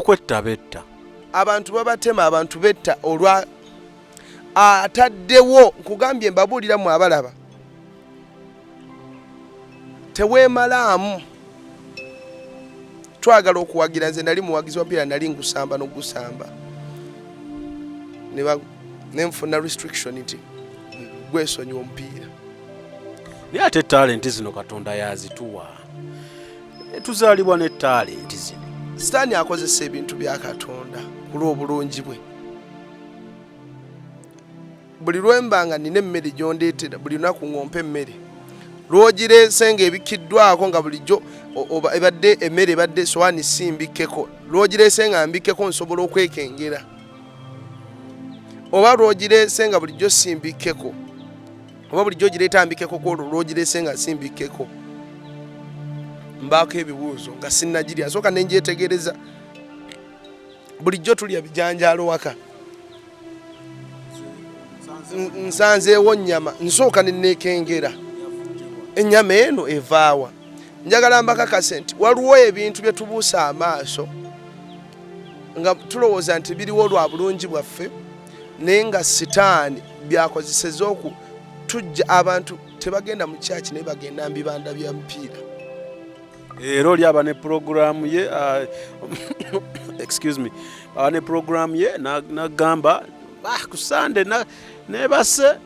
N'okwetta betta. Abantu babatema, abantu betta olwa ataddewo. Nkugambye, mbabuulira mwe abalaba, teweemalaamu. Twagala okuwagira. Nze nali muwagizi wa mpiira, nali ngusamba n'ogusamba, nenfuna restriction nti gwesonyiwa omupiira. Naye ate talenti zino Katonda yazituwa, tuzaalibwa ne talenti zino. Sitaani akozesa ebintu bya Katonda ku lw'obulungi bwe. Buli lwemba nga nina emmere gyondeetera buli lunaku, ng'ompa emmere, lwogireese ng'ebikiddwako, nga bulijjo ebadde emmere ebadde sowaani si mbikkeko, lwogireese nga mbikkeko, nsobola okwekengera. Oba lwogireese nga bulijjo si mbikkeko, oba bulijjo ogireeta mbikkeko, kwolwo lwogireese nga si mbikkeko, mbaako ebibuuzo nga sinnagirya, nsooka ne ngyetegereza. Bulijjo tulya bijanjaalo waka, nsanzeewo nnyama, nsooka ne neekengera, ennyama eno evaawa? Njagala mbakakase nti waliwo ebintu bye tubuusa amaaso nga tulowooza nti biriwo lwa bulungi bwaffe, naye nga sitaani byakozeseza oku tujja. Abantu tebagenda mu kyaki, naye bagenda mu bibanda bya mupiira. Era oli aba ne puroguramu ye, excuse me, aba ne puroguramu ye, nagamba, "Ah, ku Sande nebase,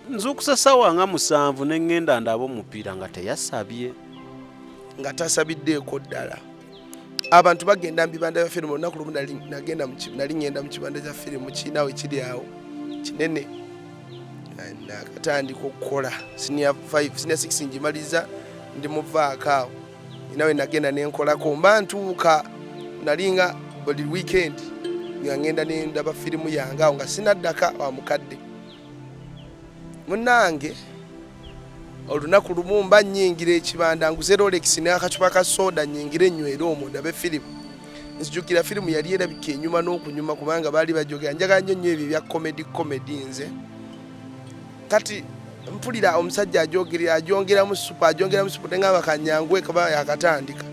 nzuukusa sawa nga 7, neŋŋenda ndaba omupiira," nga teyasabye. Nga tasabiddeeko ddala. Abantu bagenda mu bibanda bya firimu. Olunaku lumu nagenda nali ŋŋenda mu kibanda kya firimu, kiinawe kiri awo kinene. Nakatandika okukola senior 5, senior 6 ngimaliza, ndi muvaako awo, nawe nagenda nenkolako. Mba ntuuka, nalinga buli weekend nga ngenda nendaba firimu yange awo nga sinaddaka wa mukadde munange. Olunaku lumu mba nnyingira ekibanda, nguze Rolex n'akacupa ka soda, nnyingire nywere omwo ndabe firimu. Nzijukira firimu yali erabika enyuma n'okunyuma, kubanga baali bajogera. Njagala nnyo nnyo ebyo ebya comedy comedy nze. Kati mpulira omusajja ajogerera, agyongeramu supu, agyongeramu supu, nengamba kanyanguwe kaba yakatandika.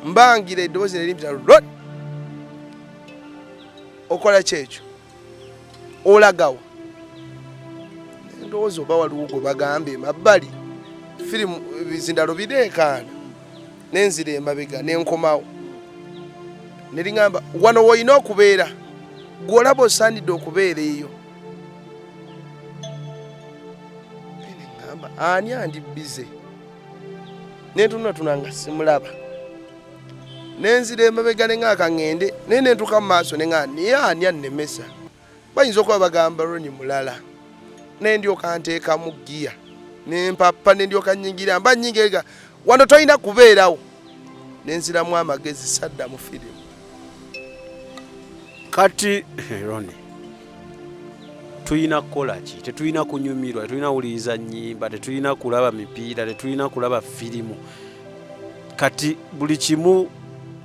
Mbangira eddoboozi nerimpita, "Rod, okola kyekyo, olagawa?" Ndowooza oba waliwo gwe bagamba emabbali, firimu ebizindalo bireekaana. Nenzira emabega, nenkomawo, neriŋamba, "Wano woolina okubeera, gw'olaba osaanidde okubeera eyo." Neŋŋamba, "Ani andi bize?" Nentunatuna nga simulaba. Nenzira emabega, neŋŋamba kaŋŋende, naye nentuuka mu maaso, neŋŋamba, "Naye ani annemesa? Bayinza okuba bagamba Roni mulala." Nendyoka nteekamu giya, nempapa, nendyoka nyingira. Mba nyingira, "Wano tolina kubeerawo." Nenziramu amagezi, sadda mu firimu. Kati Roni, tulina kukola ki? Tetulina kunyumirwa, tetulina wuliriza nnyimba, tetulina kulaba mipiira, tetulina kulaba firimu. Kati buli kimu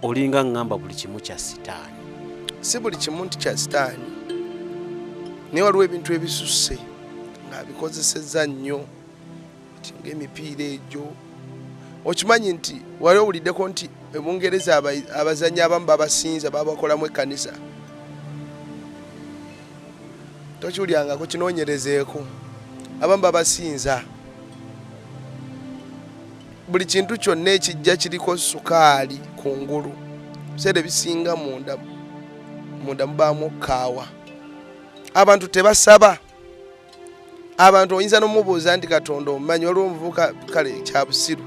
olinga ŋŋamba buli kimu kya sitaani. Si buli kimu nti kya sitaani, naye waliwo ebintu ebisusse ng'abikozesezza nnyo, nti ng'emipiira egyo. Okimanyi nti wali owuliddeko nti Ebungereza abazannyi abamu babasinza, babakolamu ekkanisa? Tokiwulyangako? Kinoonyerezeeko. Abamu babasinza. Buli kintu kyonna ekijja kiriko sukaali kungulu, biseera ebisinga munda munda mubaamu kaawa. Abantu tebasaba. Abantu oyinza nomubuuza nti, "Katonda omumanyi?" Waliwo omuvubuka, kale kyabusiru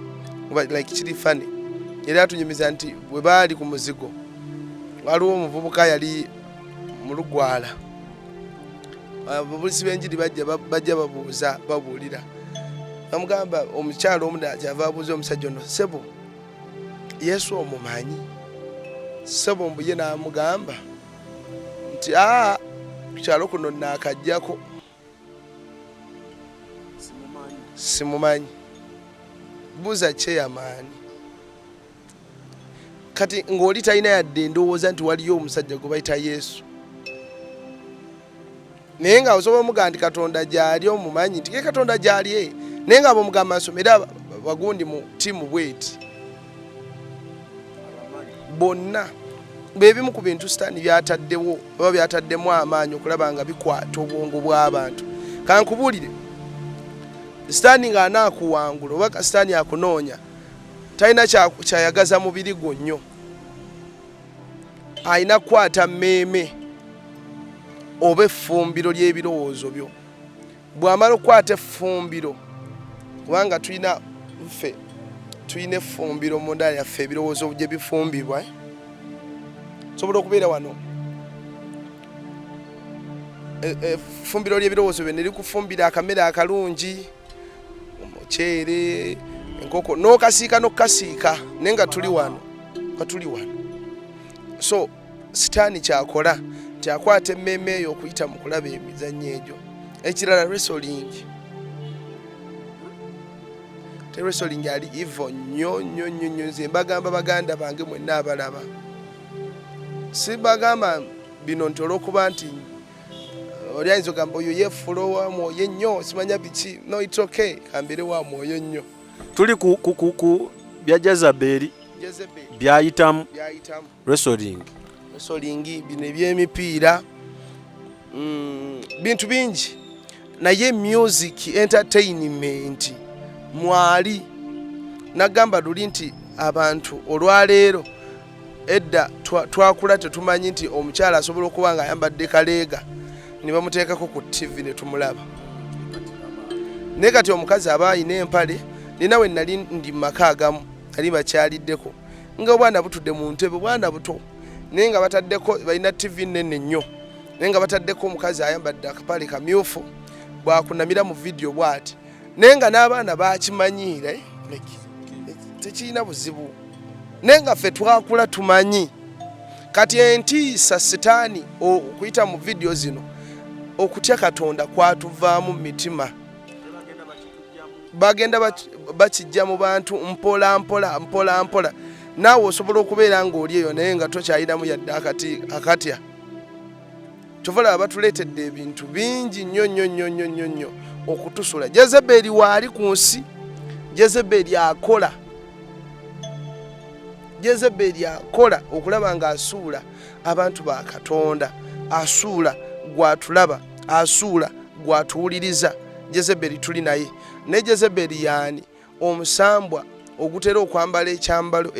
oba like kiri funny, era atunyumiza nti bwe baali ku muzigo, waliwo omuvubuka yali mu lugwala. Ababulizi b'enjiri bajja babuuza, babuulira, bamugamba, omukyalo omu kyava abuuza omusajja ono, "Sebo, Yesu omumanyi, sebo?" Mbuye n'amugamba nti, "Aa, kukyalo kuno naakajjako, simumanyi, buuza chairman." Kati ng'oli talina yadde endowooza nti waliyo omusajja gwe bayita Yesu, naye nga osobola omugamba nti Katonda gyali, omumanyi nti ke Katonda gyali, e naye nga bwomugamba nsomera bagundi mu tiimu bweti bonna. Byebimu ku bintu Sitaani byataddewo oba byataddemu amaanyi okulaba nga bikwata obwongo bw'abantu. Kankubuulire, Sitaani ng'anaakuwangula oba Sitaani akunoonya, talina kyayagaza mubiri gwo nnyo, alina kukwata mmeeme oba effumbiro ly'ebirowoozo byo. Bw'amala okukwata effumbiro, kubanga tulina ffe tulina effumbiro munda yaffe, ebirowoozo gye bifumbibwa, eh? Sobola okubeera wano, effumbiro ly'ebirowoozo byo ne likufumbira akamere akalungi, omuceere, enkoko, n'okasiika n'okukasiika, naye nga tuli wano, nga tuli wano. So Sitaani kyakola nti akwata emmeeme eyo okuyita mu kulaba emizannyo egyo. Ekirala, wrestling. Te wrestling ali evil nnyo nnyo nnyo nnyo. Nze mbagamba, baganda bange mwenna abalaba, sibagamba bino nti olw'okuba nti oli ayinza ogamba oyo yeefuula owa mwoyo ennyo, simanya biki. No, it's okay, kambeere wa mwoyo nnyo. Tuli ku bya Jezeberi. Jezebel. Byayitamu. Byayitamu. Wrestling. Wrestling, bino ebyemipiira, bintu bingi, naye music, entertainment mwali. Nagamba luli nti abantu olwaleero, edda twakula tetumanyi nti omukyala asobola okuba nga ayambadde kaleega ne bamuteekako ku TV ne tumulaba, naye kati omukazi aba ayina empale. Nina we nali ndi mu maka agamu, nali bakyaliddeko, nga obwana butudde mu ntebe, obwana buto, naye nga bataddeko, balina TV nene nnyo, naye nga bataddeko omukazi ayambadde akapale kamyufu bwakunamira mu vidiyo bwati, naye nga n'abaana bakimanyiira, eh, like, tekirina buzibu, naye nga ffe twakula tumanyi. Kati entiisa Sitaani okuyita mu vidiyo zino, okutya Katonda kwatuvaamu mu mitima. Bagenda bakijja mu bantu mpola mpola mpola mpola. Naawe osobola okubeera ng'oli eyo naye nga tokyalinamu yadde akati akatya. Kyova laba batuleetedde ebintu bingi nnyo nnyo nnyo nnyo nnyo nnyo okutusula. Jezeberi waali ku nsi, Jezeberi akola, Jezeberi akola okulaba ng'asuula abantu ba Katonda, asuula gwatulaba, asuula gwatuwuliriza. Jezeberi tuli naye. Ne Jezeberi yaani? Omusambwa ogutera okwambala ekyambalo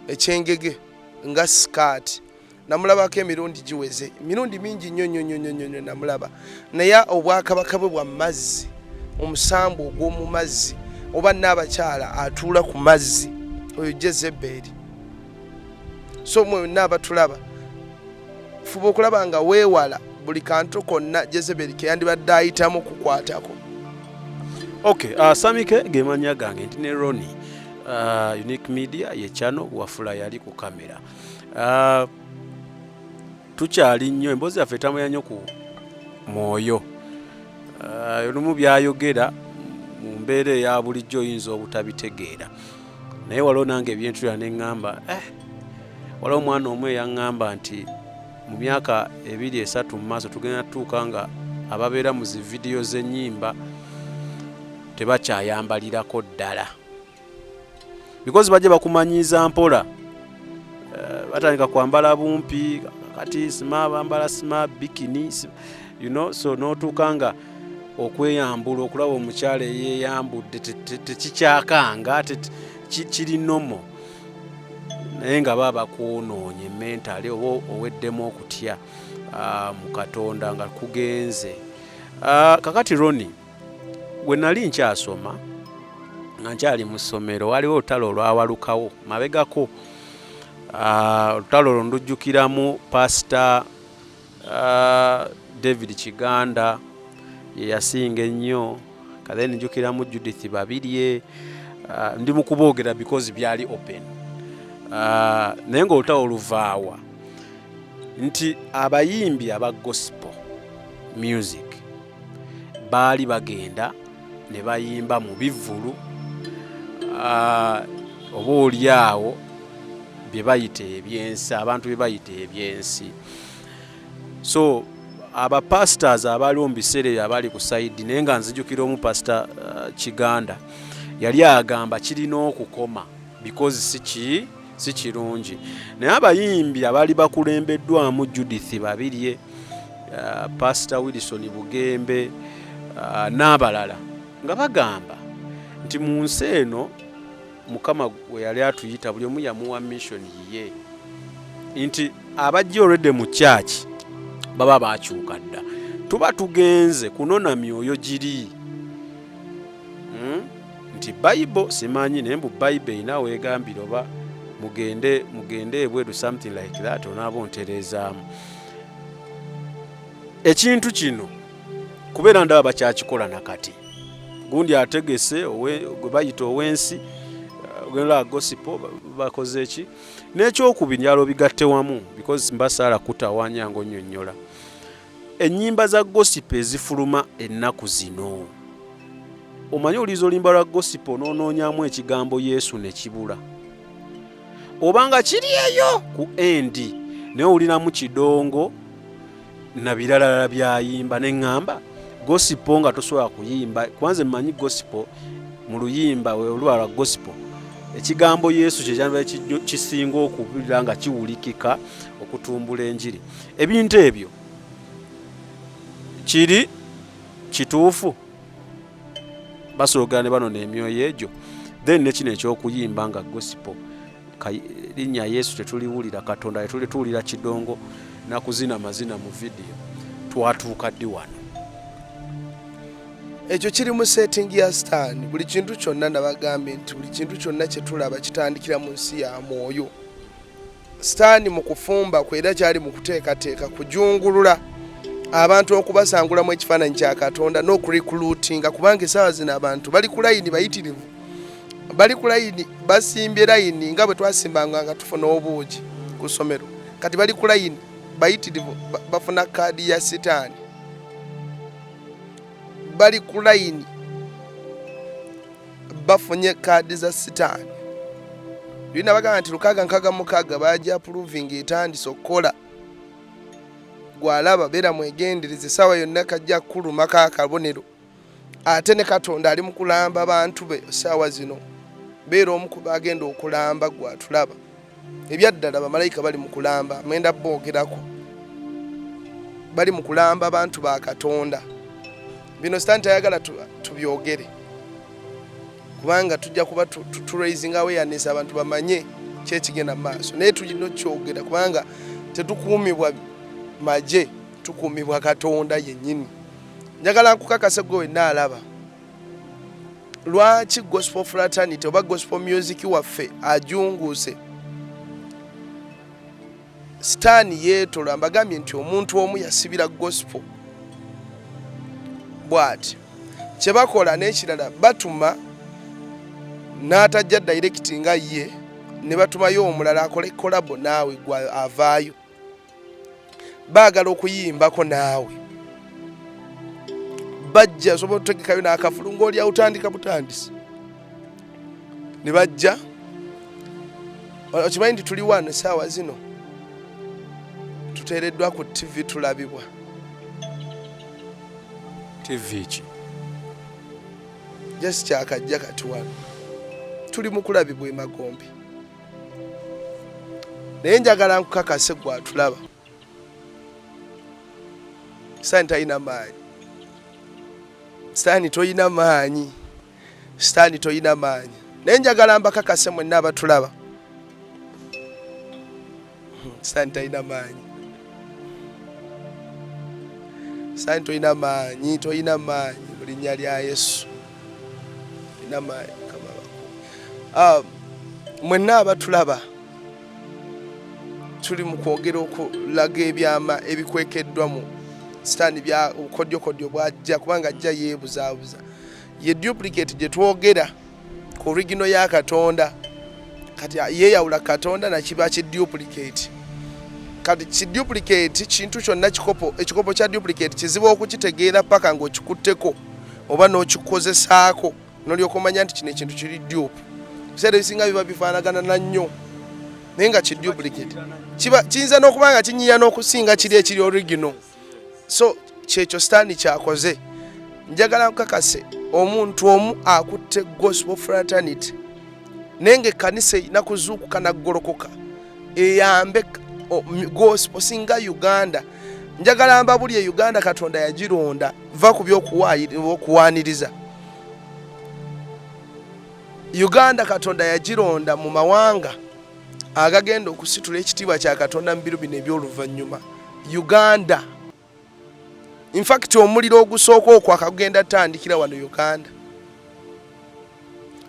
ekyengege nga sikaati. Namulabako emirundi giweze, emirundi mingi nnyo nnyo nnyo nnyo nnyo namulaba, naye obwakabaka bwe bwa mazzi, omusambwa ogw'omu mazzi oba n'abakyala atuula ku mazzi, oyo Jezeberi. So mwenna abatulaba, fuba okulaba nga weewala buli kantu konna Jezeberi keyandibadde ayitamu kukwatako. Okay, Samike gemanya gange, nti ne Roni, Unique Media ye channel, Wafula yali ku kamera. Tukyali nnyo, emboozi yaffe etambulira nnyo ku mwoyo. Olumu byayogera mu mbeera eya bulijjo oyinza obutabitegeera, naye waliwo nange ebyentulira ne ŋŋamba, waliwo omwana omu eyaŋŋamba nti mu myaka 2, 3 mu maaso tugenda tutuuka nga ababeera mu zi vidiyo z'ennyimba tebakyayambalirako ddala, because bajja bakumanyiiza mpola. Batandika kwambala bumpi, kati sima bambala sima bikini, so n'otuuka nga okweyambula, okulaba omukyala eyeyambudde tekikyakanga, kiri normal, naye nga baba bakwonoonye mentally oba oweddemu okutya mu Katonda nga kugenze. Kakati Roni, bwe nali nkyasoma, nga nkyali mu ssomero, waliwo olutalo olwawalukawo mabegako. Olutalo olwo ndujjukiramu Pasita David Kiganda ye yasinga ennyo, kale njukiramu Judith Babirye. Ndi mu kuboogera because byali open, naye ng'olutalo luvaawa nti abayimbi aba gospel music baali bagenda ne bayimba mu bivvulu, oba oli awo bye bayita ebyensi, abantu bye bayita ebyensi. So abapastors abaaliwo mu biseera ebyo abali ku side, naye nga nzijukira omu, Pasita Kiganda, yali agamba kirina okukoma because si ki Si kirungi, naye abayimbi abaali bakulembeddwamu Judith Babirye, Pastor Wilson Bugembe n'abalala nga bagamba nti mu nsi eno Mukama we yali atuyita, buli omu yamuwa mission yiye, nti abajja olwedde mu kyaki baba bakyuka dda, tuba tugenze kunona myoyo giri. Nti Bible simanyi, naye mbu Bible erina weegambira oba mugende mugende ebweru, something like that. Onaaba ontereezaamu ekintu kino, kubeera ndaba bakyakikola nakati. Gundi ategese gwe bayita ow'ensi, ogenda gospel bakoze eki? N'ekyokubiri, njala obigatte wamu because mbasaala kutawanya ng'onnyonnyola ennyimba za gospel ezifuluma ennaku zino. Omanyi oliza oluyimba lwa gospel n'onoonyamu ekigambo Yesu ne kibula, obanga kiri eyo ku endi, naye owuliramu kidongo na biralalala byayimba. Neŋŋamba gospel nga tosobola kuyimba, kwanze mmanyi gospel mu luyimba oluba lwa gospel ekigambo Yesu kyekyandibadde kisinga okuwulira nga kiwulikika okutumbula enjiri. Ebintu ebyo kiri kituufu, basoogera ne banona emyoyo egyo. Then nekino ekyokuyimba nga gospel linnya Yesu tetuliwulira, Katonda tetuli tuwulira kidongo nakuzina mazina mu vidiyo. Twatuuka ddi wano? Ekyo kiri mu setting ya Sitaani. Buli kintu kyonna, nabagambye nti buli kintu kyonna kyetulaba kitandikira mu nsi ya mwoyo. Sitaani mu kufumba kwe era kyali mu kuteekateeka kujungulula abantu okubasangulamu ekifaananyi kya Katonda n'okurecruitinga, kubanga essaawa zino abantu bali ku layini bayitirivu, bali ku layini, basimbye layini nga bwe twasimbanga nga tufuna obuugi ku ssomero. Kati bali ku layini bayitirivu, bafuna kaadi ya Sitaani. Bali ku layini bafunye kaadi za Sitaani. Lina bagamba nti 666 baja approving, etandise okukola. Gwalaba, beera mwegendereze, essaawa yonna kajja kukulumako akabonero. Ate ne Katonda ali mu kulamba bantu be essaawa zino. Beera omu ku bagenda okulamba. Gwatulaba, ebyaddala bamalayika bali mu kulamba, mwenda boogerako, bali mu kulamba bantu ba Katonda. Bino Sitaani tayagala tubyogere kubanga tujja kuba tu raising awareness, abantu bamanye kyekigenda mu maaso, naye tulina okyogera kubanga tetukuumibwa magye, tukuumibwa Katonda yennyini. Njagala nkukakase gwe wenna alaba, lwaki gospel fraternity oba gospel music waffe ajunguuse? Sitaani yeetola. Mbagambye nti omuntu omu yasibira gospel bw'ati kye bakola. N'ekirala, batuma n'atajja direct nga ye, ne batumayo omulala akole collabo naawe. Gwe avaayo baagala okuyimbako naawe, bajja osobola otutegekayo n'akafulu ng'oli awutandika butandisi, ne bajja. Okimanyi nti tuli wano essaawa zino tuteereddwa ku TV, tulabibwa? TV ki? Just kyakajja kati wano tuli mu kulabibwa emagombe. Naye njagala nkukakase gwe atulaba, Sitaani talina maanyi. Sitaani toyina maanyi, Sitaani toyina maanyi. Naye njagala mbakakase mwenna abatulaba, Sitaani talina maanyi. Sitaani toyina maanyi, toyina maanyi mu linnya lya Yesu, toyina maanyi. Mukama abakuume. Mwenna abatulaba, tuli mu kwogera okulaga ebyama ebikwekeddwa mu Sitaani bya obukodyokodyo bwajja, kubanga ajja yeebuzaabuza. Ye duplicate gye twogera ku original ya Katonda. Kati yeeyawula Katonda nakiba ki duplicate. Kati ki duplicate kintu kyonna kikopo, ekikopo kya duplicate kizibu okukitegeera paka ng'okikutteko oba n'okikozesaako, nolyoka omanya nti kino ekintu kiri dupe. Ebiseera ebisinga biba bifaanagana na nnyo, naye nga ki duplicate kiba kiyinza n'okuba nga kinyiya n'okusinga kiri ekiri original. So kyekyo Sitaani kyakoze. Njagala nkakase omuntu omu akutte gospel fraternity. Naye nga ekkanisa erina kuzuukuka naggolokoka eyambe gospel singa Uganda. Njagala mbabuli e Uganda Katonda yagironda, va ku by'okuwaaniriza. Uganda Katonda yagironda mu mawanga agagenda okusitula ekitiibwa kya Katonda mu biro bino eby'oluvannyuma. Uganda, in fact, omuliro ogusooka okwaka gugenda tandikira wano Uganda.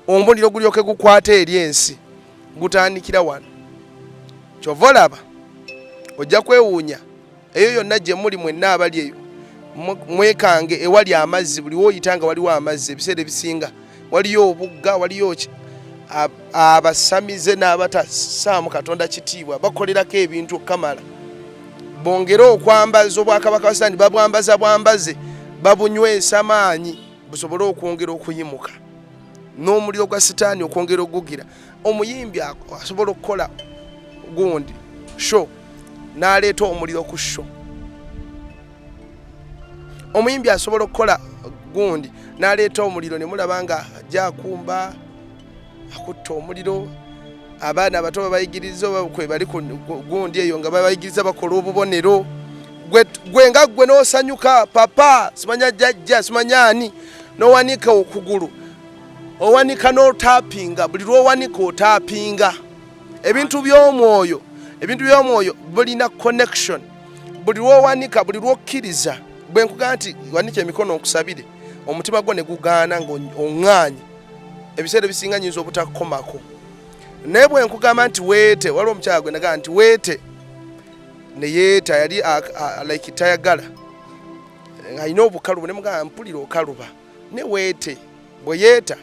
Omuliro gulyoke gukwata eri ensi, gutandikira wano. Kyova olaba ojja kwewuunya eyo yonna gye muli mwenna abali eyo, mwekange ewali amazzi. Buli woyita nga waliwo amazzi, ebiseera ebisinga waliyo obugga, waliyo ki, abasamize n'abatasaamu Katonda kitiibwa bakolerako ebintu okukamala bongere okwambaza obwakabaka bwa Sitaani. Babwambaza bwambaze, babunywesa maanyi busobole okwongera okuyimuka n'omuliro gwa Sitaani okwongera okugugira. Omuyimbi asobola okukola gundi show n'aleeta omuliro ku show. Omuyimbi asobola okukola gundi n'aleeta omuliro, ne mulaba nga ajja akumba akutta omuliro. Abaana abato babayigiriza oba kwe bali ku gundi eyo nga babayigiriza, bakola obubonero. Gwe nga gwe n'osanyuka, papa simanya jjajja simanya ani, n'owanika okugulu, owanika n'otaapinga. Buli lw'owanika otaapinga ebintu by'omwoyo. Ebintu by'omwoyo bulina connection. Buli lw'owanika, buli lw'okkiriza, bwe nkugamba nti wanika emikono nkusabire, omutima gwo ne gugaana nga oŋŋaanye, ebiseera ebisinga nyinza obutakukomako. Naye bwe nkugamba nti weete, waliwo omukyala gwe nagamba nti weete, ne yeeta. Yali like tayagala, alina obukalubo, ne mugamba mpulira okaluba, ne weete. Bwe yeeta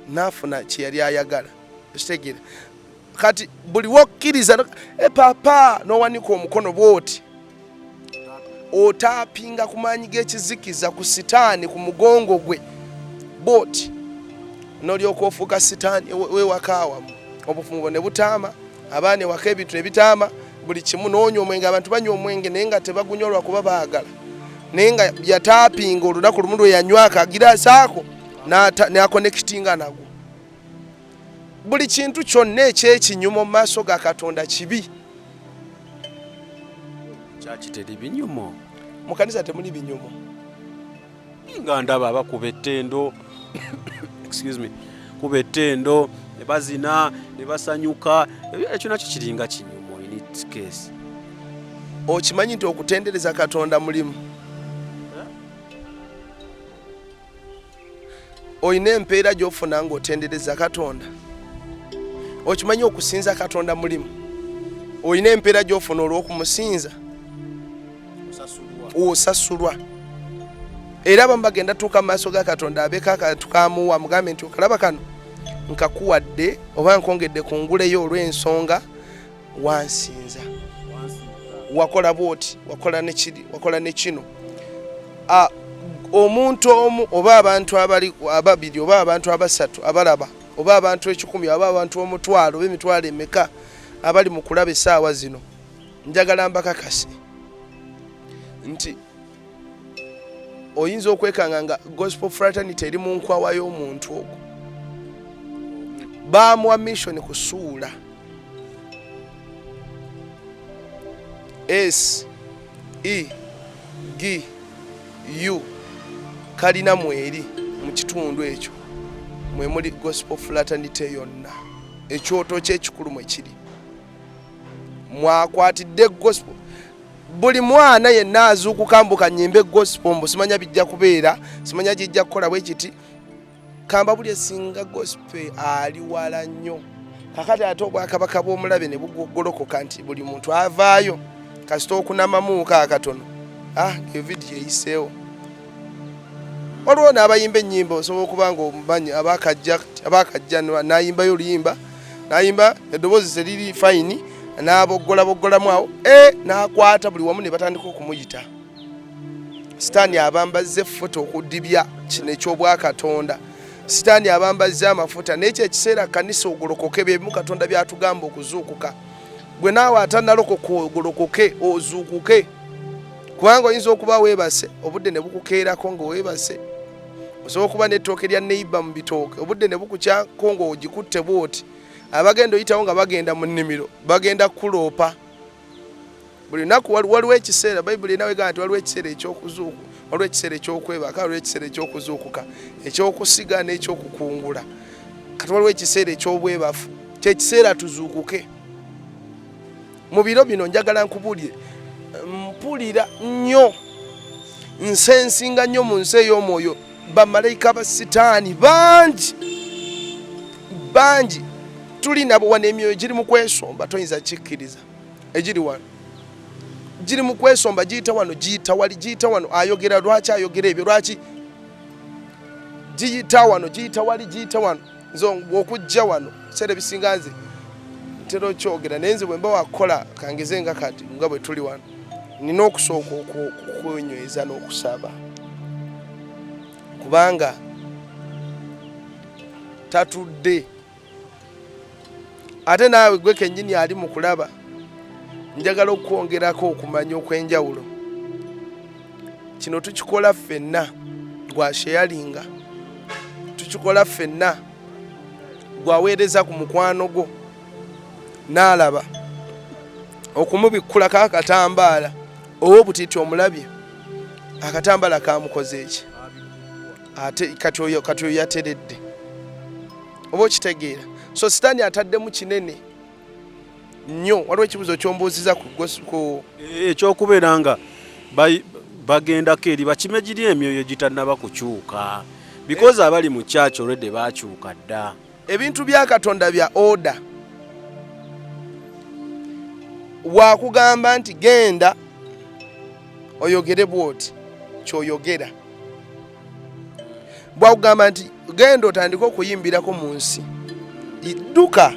n'afuna kye yali ayagala. Ekitegeera kati buli wokkiriza e papa n'owanika omukono bwoti, otaapinga ku maanyi g'ekizikiza, ku Sitaani, ku mugongo gwe bwoti, n'olyoka ofuuka Sitaani wewaka wamu. Obufumbo ne butaama, abaana ewaka ebintu ne bitaama, buli kimu. N'onywa omwenge, abantu banywa omwenge naye nga tebagunywa lwakuba baagala, naye nga yataapinga olunaku lumu lwe yanywa akagiraasi ako n'akonekitinga nagwo. Buli kintu kyonna ekyekinyumo mu maaso ga Katonda kibi. Kyaki teri binyumo? Mu kanisa temuli binyumo. Nga ndaba abakuba ettendo, excuse me, kuba ettendo ne bazina ne basanyuka, ekyo nakyo kiringa kinyumo in its case. Okimanyi nti okutendereza Katonda mulimu? Olina empeera gy'ofuna ng'otendereza Katonda. Okimanyi okusinza Katonda mulimu? Olina empeera gy'ofuna olw'okumusinza, osasulwa. Era abamu bagenda tuuka mu maaso ga Katonda, abeeko akantu kamuwa, mugambe nti okalaba kano nkakuwadde oba nkongedde ku nguleyo olw'ensonga wansinza, wakola bwoti, wakola nekiri, wakola nekino. Omuntu omu oba abantu abali ababiri oba abantu abasatu abalaba oba abantu 1,000 oba abantu 10,000 oba emitwalo emeka abali mu kulaba essaawa zino, njagala mbakakase nti oyinza okwekanga nga gospel fraternity eri mu nkwawa y'omuntu ogwo. Bamuwa mission kusuula S E G U kalina mweri mu kitundu ekyo mwe muli gospel fraternity yonna. Ekyoto kyekikulu mwe kiri, mwakwatidde gospel. Buli mwana yenna azuukuka mbu kanyimbe gospel, mbu simanya bijja kubeera, simanya kijja kukola bwe kiti, kamba buli esinga gospel ali wala nnyo. Kakati ate obwakabaka bw'omulabe ne bugolokoka nti buli muntu avaayo kasita okunamamuuko akatono, ah, eyo vidiyo eyiseewo. Waliwo n'abayimba ennyimba, osobola okuba nga omumanyi, abakajja n'ayimbayo oluyimba, n'ayimba eddoboozi teriri fine, n'aboggola boggolamu awo, e n'akwata buli wamu ne batandika okumuyita. Sitaani abambazza effuta okudibya kino eky'obwakatonda. Sitaani abambazza amafuta, naye kye kiseera kanisa ogolokoke. Byebimu Katonda byatugamba okuzuukuka. Gwe naawe atanalokoka, ogolokoke ozuukuke, kubanga oyinza okuba weebase obudde ne bukukeerako nga weebase. Osobola okuba n'ettooke lya neighbour mu bitooke, obudde ne bukukyako ng'ogikutte bwoti. Abagenda oyitawo nga bagenda mu nnimiro bagenda kukuloopa buli lunaku. Waliwo ekiseera, Bayibuli erina wegamba nti waliwo ekiseera ekyokuzuuku, waliwo ekiseera ekyokwebaka, waliwo ekiseera ekyokuzuukuka, ekyokusiga n'ekyokukungula. Kati waliwo ekiseera ekyobwebafu, kyekiseera tuzuukuke. Mu biro bino njagala nkubuulire, mpulira nnyo, nsensinga nnyo mu nsi ey'omwoyo, bamalayika ba Sitaani bangi bangi tuli nabo wano. Emyoyo giri mu kwesomba, toyinza kikkiriza. Egiri wano giri mu kwesomba, giyita wano, giyita wali, giyita wano. Ayogera lwaki? Ayogera ebyo lwaki? Giyita wano, giyita wali, giyita wano. Nze okujja wano, biseera ebisinga nze ntera okyogera, naye nze bwe mba wakukola kangeze nga kati nga bwe tuli wano, nina okusooka okwenyweza n'okusaba, kubanga tatudde. Ate naawe gwe kennyini ali mu kulaba, njagala okwongerako okumanya okw'enjawulo. Kino tukikola ffenna, gwasheyalinga, tukikola ffenna, gwaweereza ku mukwano gwo n'alaba, okumubikkulako akatambaala ow'obutiiti. Omulabye akatambaala kamukoze eki? Ate kati oyo yateredde, oba okitegeera? So Sitaani ataddemu kinene nnyo. Waliwo ekibuzo kyombuuziza ku Ekyokubeera nga bagendako eri bakime giri emyoyo egitannaba kukyuka, because abali mu church already bakyuka dda. Ebintu bya Katonda bya order. Wakugamba nti genda oyogere bwoti, kyoyogera. Bwakugamba nti genda otandike okuyimbirako mu nsi, dduka,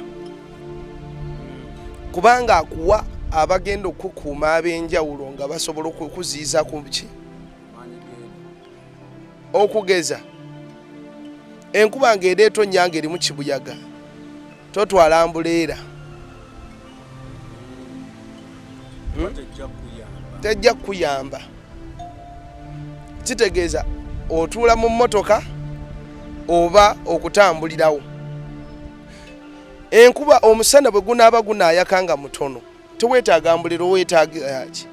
kubanga akuwa abagenda okukuuma ab'enjawulo nga basobola okuziyiza ku ki. Okugeza, enkuba ng'ereeta onnya ng'erimu kibuyaga, totwala umbrella. Tejja kukuyamba. Kitegeeza otuula mu mmotoka oba okutambulirawo. Enkuba, omusana bwe gunaaba gunaayaka nga mutono, teweetaaga umbrella, weetaaga ki?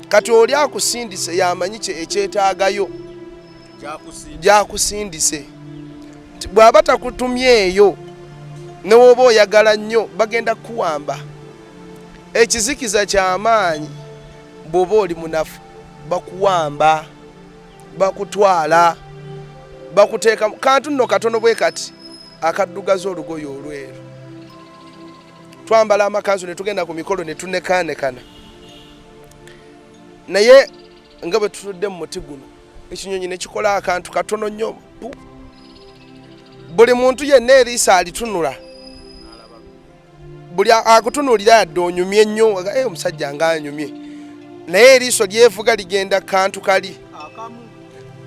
Kati oli akusindise yamanyi ekyetaagayo gyakusindise. Bw'aba takutumyeeyo, newoba oyagala nnyo, bagenda kukuwamba. Ekizikiza kyamaanyi. Bw'oba oli munafu, bakuwamba, bakutwala, bakuteeka kantu nno katono bwe kati akaddugaza olugoye olweru. Twambala amakanzu ne tugenda ku mikolo ne tunekaanekana, naye nga bwe tutudde mu muti guno, ekinyonyi ne kikola akantu katono nnyo, buli muntu yenna eriiso alitunula, buli akutunuulira, yadde onyumye nnyo, eh, omusajja nga anyumye, naye eriiso lyevuga ligenda kantu kali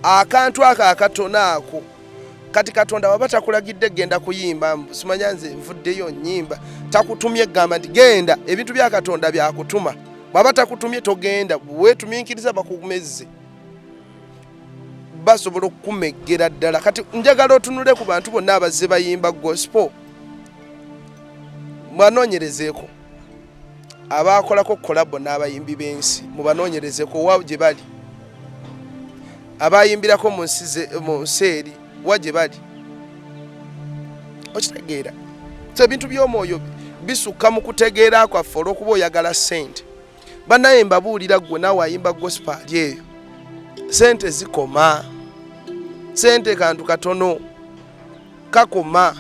akantu ako akatono ako. Kati Katonda waba takulagidde genda kuyimba, simanya nze nvuddeyo nyimba, takutumye gamba nti genda. Ebintu bya Katonda byakutuma. Bwaba takutumye, togenda. Weetuminkiriza, bakumezze, basobola okukumeggera ddala. Kati njagala otunule ku bantu bonna abazze bayimba gospel, mubanoonyerezeeko abakolako collabo n'abayimbi b'ensi, mubanoonyerezeko wa gye bali, abayimbirako mu nsi eri wa gye bali. Okitegeera? So ebintu by'omwoyo bisukka mu kutegeera kwaffe. Olw'okuba oyagala ssente, bannaye mbabuulira, ggwe naawe ayimba gospel ali eyo, sente zikoma. Sente kantu katono, kakoma.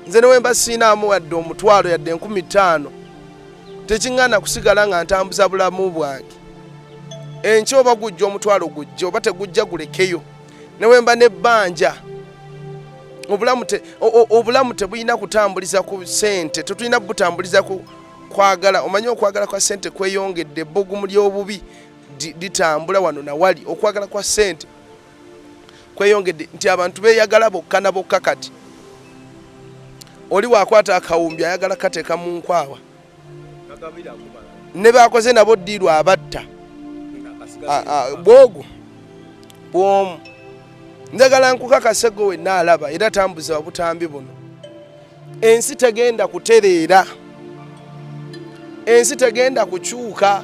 Nze newemba siinaamu wadde 10,000, yadde 5,000, tekiŋŋaana kusigala nga ntambuza bulamu bwange. Enkya oba gujja 10,000 gujja, oba tegujja gulekeyo. Newemba nebbanja, obulamu tebulina kutambuliza ku sente, tetulina butambuliza ku kwagala. Omanyi okwagala kwa sente kweyongedde, ebbugumu ly'obubi litambula wano nawali. Okwagala kwa sente kweyongedde nti abantu beeyagala bokka na bokka. Kati oli wakwata akawumbi ayagala kateeka mu nkwawa, ne bakoze nabo ddiirwa abatta bwogu bwomu. Njagala nkukakase gwe wenna alaba era tambuza obutambi buno. Ensi tegenda kutereera, ensi tegenda kukyuka,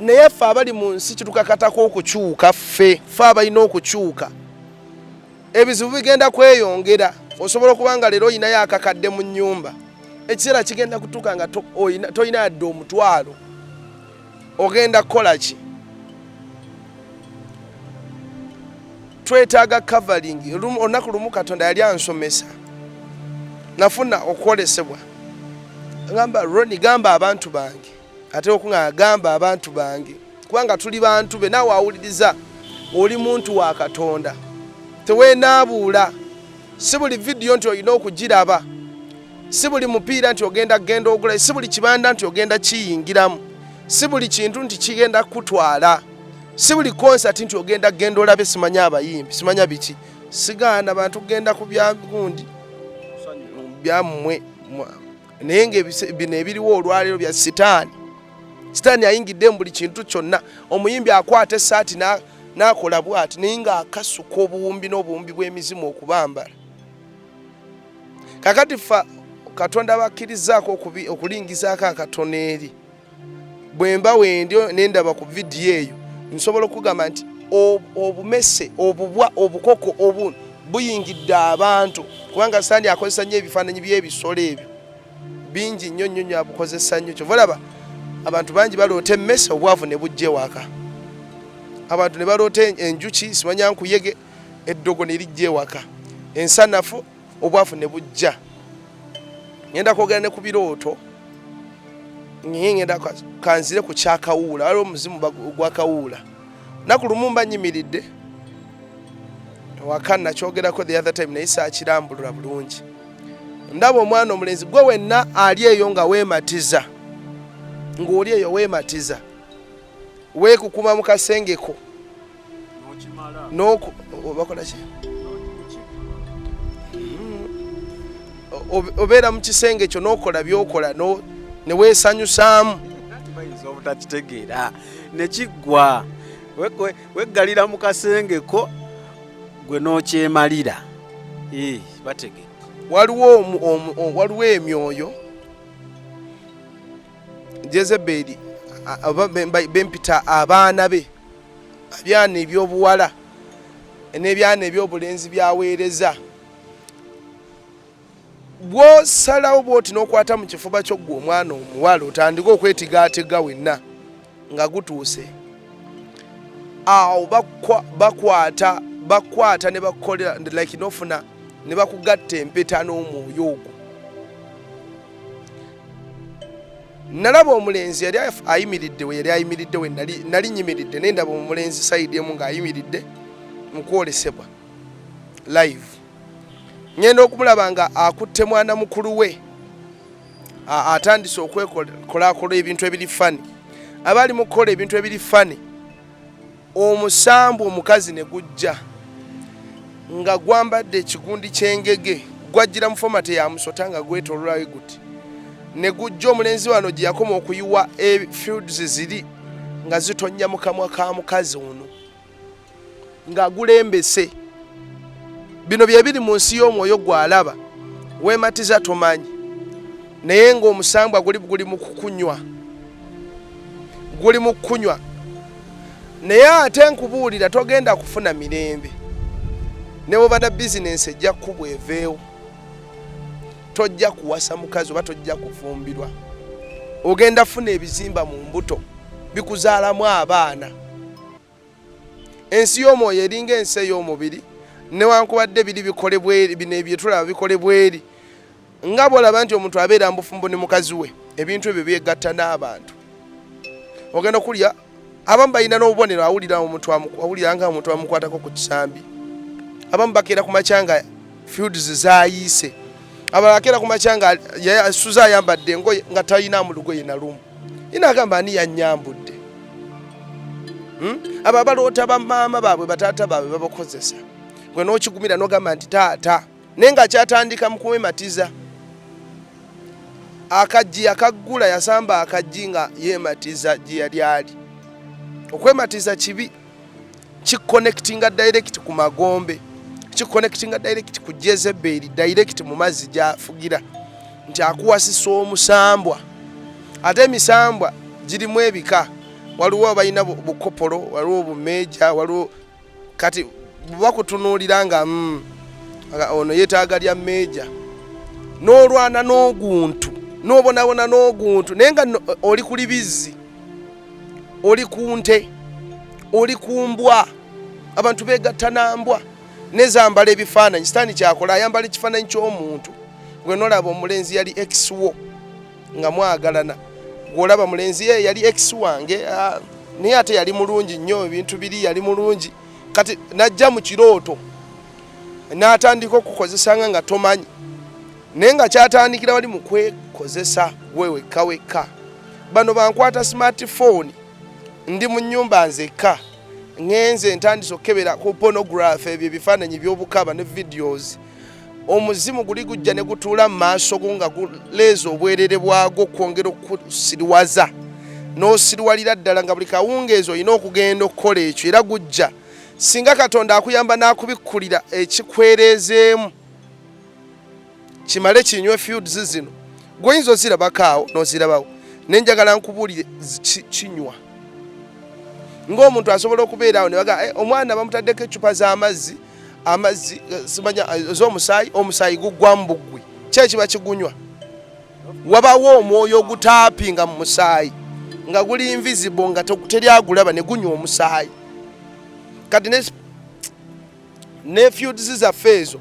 naye ffe abali mu nsi kitukakatako okukyuka. Ffe ffe abalina okukyuka, ebizibu bigenda kweyongera. Osobola okuba nga leero olinayo akakadde mu nnyumba, ekiseera kigenda kutuuka nga tolina yadde omutwalo. Ogenda kukola ki? Twetaaga covering. Olunaku lumu Katonda yali ansomesa, nafuna okwolesebwa, gamba Roni, gamba abantu bange, ate okunga gamba abantu bange, kubanga tuli bantu be. Naawe awuliriza, oli muntu wa Katonda, teweenaabuula. Si buli vidiyo nti olina okugiraba, si buli mupiira nti ogenda kugenda ogula, si buli kibanda nti ogenda kiyingiramu, si buli kintu nti kigenda kukutwala, si buli konsati nti ogenda kugenda olabe, simanya abayimbi, simanya biki. Sigaana bantu kugenda ku bya gundi byammwe, naye nga bino ebiriwo olwaleero bya sitaani. Sitaani ayingidde mu buli kintu kyonna. Omuyimbi akwata essaati n'akola bw'ati, naye ng'akasuka obuwumbi n'obuwumbi bw'emizimu okubambala. Kakati fa Katonda bakkirizaako okulingizaako akatono eri. Bwe mba wendi ne ndaba ku vidiyo eyo, nsobola okugamba nti obumese, obubwa, obukoko obu buyingidde abantu, kubanga sitaani akozesa nnyo ebifaananyi by'ebisolo ebyo bingi nnyo nnyo nnyo, abukozesa nnyo. Kyova olaba abantu bangi baloota emmese, obwavu ne bujja ewaka. Abantu ne baloota enjuki, simanya nkuyege, eddogo ne lijja ewaka, ensanafu, obwavu ne bujja. Ngenda kwogera ne ku birooto, naye ngenda kanzire ku kyakawuula. Waliwo omuzimu gwa kawuula. Naku lumu mba nyimiridde waka, nakyogerako the other time naye saakirambulula bulungi. Ndaba omwana omulenzi, gwe wenna ali eyo nga weematiza, ng'oli eyo weematiza, weekukuma mu kasengeko bakola ki, obeera mu kisenge kyo n'okola byokola ne weesanyusaamu. Bayinza obutakitegeera nekiggwa. Weggalira mu kasengeko gwe n'okyemalira, bategedde. Waliwo emyoyo Jezeberi bempita abaana be, abyana ebyobuwala n'ebyana ebyobulenzi byaweereza. Bw'osalawo bw'oti n'okwata mu kifuba kyo ggwe omwana omuwala, otandike okwetigaatiga wenna nga gutuuse awo, bakwata bakwata ne bakukolera like nofuna ne bakugatta empeta n'omwoyo ogwo. Nalaba omulenzi yali ayimiridde we yali ayimiridde we nali nyimiridde, naye ndaba omulenzi side emu ng'ayimiridde mu kwolesebwa live. Ngenda okumulaba nga akutte mwana mukulu we, atandise okwekolakola ebintu ebiri funny. Aba ali mu kukola ebintu ebiri funny, omusambu omukazi ne gujja nga gwambadde ekigundi ky'engege, gwajjira mu format ya musota nga gwetoololayo guti ne gujja. Omulenzi wano gye yakoma okuyiwa fields ziri nga zitonnya mu kamwa ka mukazi ono nga gulembese. Bino bye biri mu nsi y'omwoyo. Gwalaba weematiza, tomanyi, naye ng'omusambwa guli mu kukunywa, guli mu kukunywa. Naye ate nkubuulira, togenda kufuna mirembe. Ne bwoba na bizinensi, ejja kukubwa eveewo. Tojja kuwasa mukazi oba tojja kufumbirwa. Ogenda funa ebizimba mu mbuto bikuzaalamu abaana. Ensi y'omwoyo eringa ensi ey'omubiri, newankubadde biri bikolebwa eri, bino ebyetulaba bikolebwa eri. Nga bwolaba nti omuntu abeera mu bufumbo ne mukazi we, ebintu ebyo byegatta n'abantu. Ogenda okulya, abamu balina n'obubonero, awulira omuntu awulira nga omuntu amukwatako ku kisambi. Abamu bakeera ku makya nga fields zayiise, abalala akeera ku makya nga asuze ayambadde engoye nga talina mu lugoye nalumu. Ina agamba, ani yannyambudde? Abo abaloota bamaama baabwe, bataata baabwe babakozesa. Gwe n'okigumira n'ogamba nti taata, naye nga kyatandika mu kwematiza. Akaggi yakaggula, yasamba akaggi nga yeematiza gye yali ali. Okwematiza kibi, kiconnectinga direct ku magombe. Kiconnectinga direct ku Jezeberi, direct mu mazzi gyafugira, nti akuwasisa omusambwa. Ate emisambwa girimu ebika, waliwo balina bukopolo, waliwo bumeja, waliwo kati bakutunuulira nga ono yeetaaga lya meja, n'olwana n'oguntu n'obonabona n'oguntu, naye nga oli ku libizzi, oli ku nte, oli ku mbwa. Abantu begatta nambwa nezambala ebifaananyi. Sitaani kyakola, ayambala ekifaananyi ky'omuntu. Gwe nolaba omulenzi yali ex wo nga mwagalana, gwolaba mulenzi ye yali ex wange, naye ate yali mulungi nnyo, ebintu biri yali mulungi. Kati najja mu kirooto n'atandika okukozesanga nga tomanyi, naye nga kyatandikira wali mu kwekozesa gwe wekka wekka. Bano bankwata smartphone, ndi mu nnyumba nzekka, ŋŋenze ntandise okukebera ku pornography, ebyo ebifaananyi by'obukaba ne videos. Omuzimu guli gujja ne gutuula mu maaso go nga guleeza obwerere bwagwo okwongera okusiriwaza, n'osiriwalira ddala nga buli kawungeezi olina okugenda okukola ekyo. Era gujja, singa Katonda akuyamba n'akubikkulira ekikwereezeemu kimale kinywe fluids zino, gwoyinza ozirabako awo n'ozirabawo. Naye njagala nkubuulire, kinywa ng'omuntu asobola okubeera awo ne baga, omwana bamutaddeko eccupa z'amazzi, amazzi simanya z'omusaayi, omusaayi guggwamu buggwi. Ki ekiba kigunywa? Wabawo omwoyo ogutaapinga mu musaayi nga guli invisible, nga teri agulaba, ne gunywa omusaayi. Kati ne fluids zaffe ezo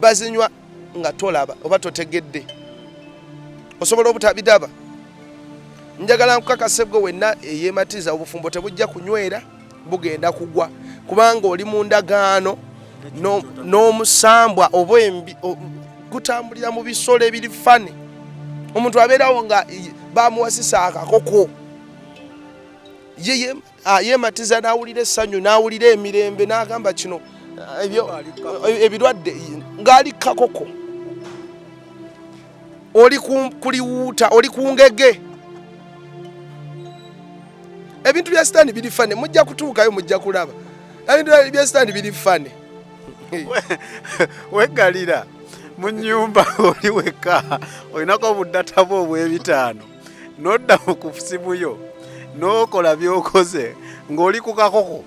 bazinywa nga tolaba oba totegedde, osobola obutabiraba. Njagala nkukakase gwe wenna eyeematiza, obufumbo tebujja kunywera, bugenda kugwa, kubanga oli mu ndagaano n'omusambwa oba gutambulira mu bisolo ebiri funny. Omuntu abeerawo nga bamuwasisa akakoko, ye yeematiza n'awulira essanyu n'awulira emirembe n'agamba kino ebyo ebirwadde ng'ali kakoko. Oli kuliwuuta, oli ku ngege. Ebintu bya sitaani biri funny, mujja kutuukayo, mujja kulaba ebintu bya sitaani biri funny. Weggalira mu nnyumba, oli wekka, olinako obuddata bwo obw'ebitaano, n'odda mu kusimu yo n'okola by'okoze ng'oli ku kakoko,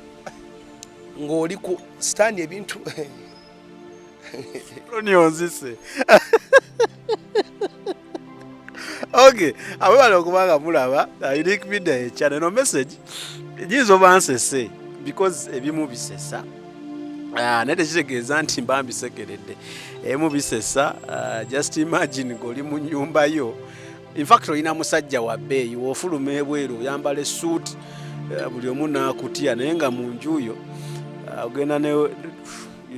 ng'oli ku sitaani ebintu. Ronnie, onzise. Okay, abebale okubanga mulaba Unique Media echannel. No message giyinza oba nsese because ebimu bisesa, naye tekitegeeza nti mba mbisekeredde. Ebimu bisesa. Just imagine ng'oli mu nnyumba yo, in fact olina musajja wa bbeeyi, w'ofuluma ebweru oyambala essuuti, buli omu n'akutya, naye nga mu nju yo ogenda ne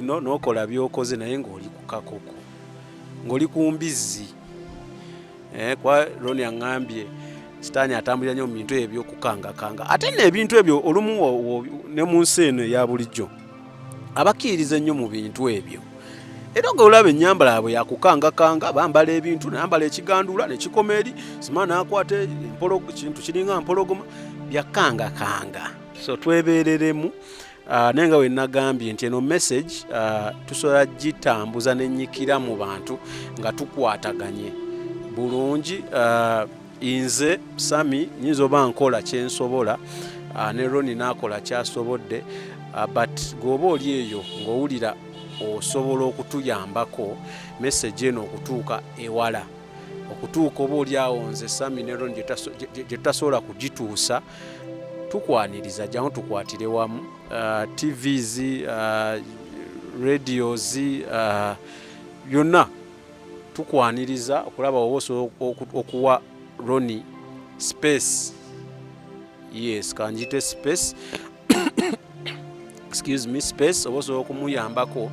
n'okola by'okoze, naye ng'oli ku kakoko, ng'oli ku mbizzi. Kwa Ronnie aŋŋambye sitaani atambulira nnyo mu bintu ebyo ebyokukangakanga. Ate nno ebintu ebyo olumu ne mu nsi eno eya bulijjo abakkiririza ennyo mu bintu ebyo, era nga olaba ennyambala yaabwe yakukangakanga, bambala ebintu, nayambala ekigandula nekikoma eri sima, nakwata kintu kiringa mpologoma, byakangakanga. So twebereremu. Naye nga wenagambye nti eno message tusobola gitambuza nenyikira mu bantu nga tukwataganye bulungi. Nze Sami nyinza oba nkola kyensobola, ne Ronnie nakola kyasobodde, but gweoba oli eyo ng'owulira osobola okutuyambako message eno okutuuka ewala, okutuuka oba oli awo nze Sami ne Ronnie gye tutasobola kugituusa, tukwaniriza, jangu tukwatire wamu. TVs, radios, byonna tukwaniriza okulaba oba osobola okuwa Ronnie space. Yes, kanjite space, excuse me, space, oba osobola okumuyambako,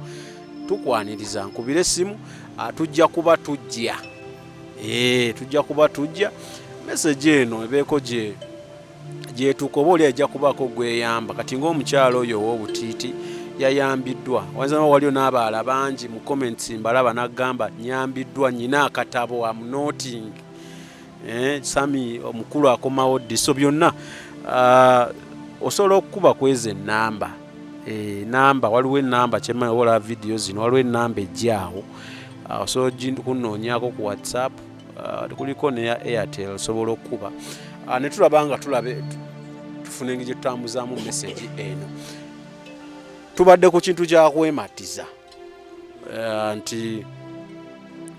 tukwaniriza. Nkubire essimu, tujja kuba tujja, tujja kuba tujja message eno ebeeko gye gyetuuka, oba oli ajja kubaako gweyamba. Kati ng'omukyalo oyo ow'obutiiti yayambiddwa, wayinza waliyo n'abalala bangi mu comments mbalaba n'agamba nyambiddwa, nyina akatabo, am noting, Sami omukulu akomawo ddi? So byonna osobola okukuba kweza ennamba. Enamba, waliwo enamba kyemmanyi, oba olaba vidiyo zino, waliwo enamba ejjaawo, osobola kunoonyako ku WhatsApp, kuliko neya Airtel, osobola okukuba ne tulaba nga tulabe tufuna engeri gye tutambuzaamu message eno. Tubadde ku kintu kyakwematiza nti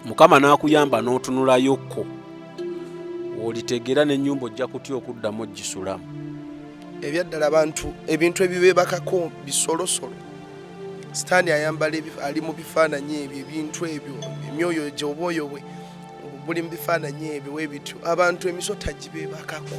Mukama n'akuyamba n'otunulayokko olitegeera n'ennyumba ojja kutya okuddamu ogisulamu. Ebyaddala, abantu ebintu ebibeebakako bisolosolo. Sitaani ayambala ali mu bifaananyi ebyo, ebintu ebyo, emyoyo gye, obwoyo bwe buli mu bifaananyi ebyo. Webityo abantu emisota gibeebakako.